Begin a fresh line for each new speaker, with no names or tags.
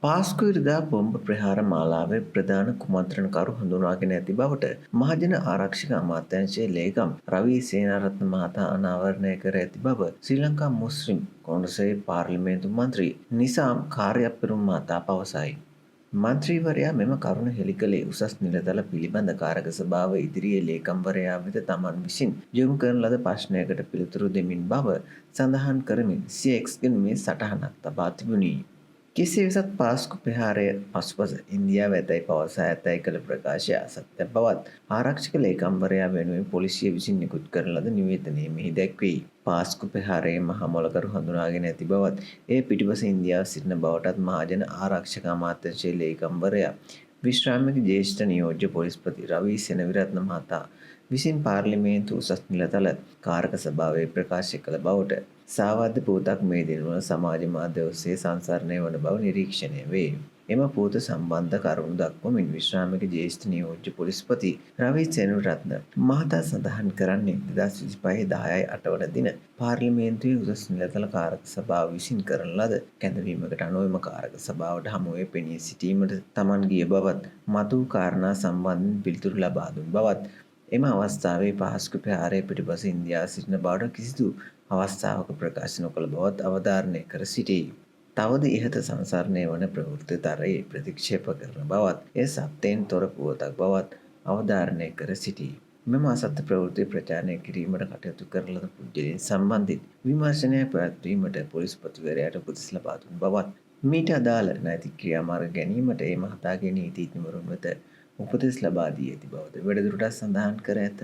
පාස්කු ඉරිදා බොම්බ ප්‍රහාර මාලාවේ ප්‍රධාන කුමන්ත්‍රණකරු හඳුනාගෙන ඇති බවට මහජන ආරක්ෂක අමාත්‍යාංශයේ ලේකම් රවි සේනාරත්න මහතා අනාවරණය කර ඇති බව ශ්‍රී ලංකා මුස්ලිම් කොංග්‍රසයේ පාර්ලිමේන්තු මන්ත්‍රී නිසාම් කාර්යප්පිරුම් මහතා පවසයි. මන්ත්‍රීවරයා මෙම කරුණ හෙළි කළේ උසස් නිලතල පිළිබඳ කාරක සභාව ඉදිරියේ ලේකම්වරයා වෙත තමන් විසින් යොමු කරන ලද ප්‍රශ්නයකට පිළිතුරු දෙමින් බව සඳහන් කරමින් සිය එක්ස් ගිණුමේ සටහනක් තබා තිබුණි. කෙසේ වෙතත් පාස්කු ප්‍රහාරය පසුපස ඉන්දියාව ඇතැයි පවසා ඇතැයි කළ ප්‍රකාශය අසත්‍ය බවත් ආරක්ෂක ලේකම්වරයා වෙනුවෙන් පොලිසිය විසින් නිකුත් කරන ලද නිවේදනයේ මෙහි දැක්වෙයි. පාස්කු ප්‍රහාරයේ මහා මොළකරු හඳුනාගෙන ඇති බවත් එය පිටුපස ඉන්දියාව සිටින බවටත් මහජන ආරක්ෂක අමාත්‍යාංශයේ ලේකම්වරයා විශ්‍රාමික ජ්‍යෙෂ්ඨ නියෝජ්‍ය පොලිස්පති රවි සෙනවිරත්න මහතා විසින් පාර්ලිමේන්තු උසස් නිලතල කාරක සභාවේ ප්‍රකාශ කළ බවට සාවද්‍ය පුවතක් මේ දිනවල සමාජ මාධ්‍ය ඔස්සේ සංසරණය වන බව නිරීක්ෂණය වේ. එම පුවත සම්බන්ධ කරුණු දක්වමින් විශ්‍රාමික ජ්‍යෙෂ්ඨ නියෝජ්‍ය පොලිස්පති රවි සෙනවිරත්න මහතා සඳහන් කරන්නේ 2025 10 8 වන දින පාර්ලිමේන්තුවේ උසස් නිලතල කාරක සභාව විසින් කරන ලද කැඳවීමකට අනුව එම කාරක සභාවට හමුවේ පෙනී සිටීමට තමන් ගිය බවත් මතු කාරණා සම්බන්ධයෙන් පිළිතුරු ලබා දුන් බවත් එම අවස්ථාවේ පාස්කු ප්‍රහාරය පිටුපස ඉන්දියාව සිටින බවට කිසිදු අවස්ථාවක ප්‍රකාශ නොකළ බවත් අවධාරණය කර සිටී. තවද ඉහත සංසරණය වන ප්‍රවෘත්ති තරයේ ප්‍රතික්ෂේප කරන බවත් එය සත්‍යයෙන් තොර පුවතක් බවත් අවධාරණය කර සිටී. මෙම අසත්‍ය ප්‍රවෘත්ති ප්‍රචාරණය කිරීමට කටයුතු කරන ලද පුද්ගලයන් සම්බන්ධයෙන් විමර්ශනය පැවැත්වීමට පොලිස්පතිවරයාට උපදෙස් ලබා දුන් බවත් මීට අදාළ නෛතික ක්‍රියාමාර්ග ගැනීමට ඒ මහතාගේ නීතිඥවරුන් වෙත උපදෙස් ලබා දී ඇති බවද වැඩිදුරටත් සඳහන් කර ඇත.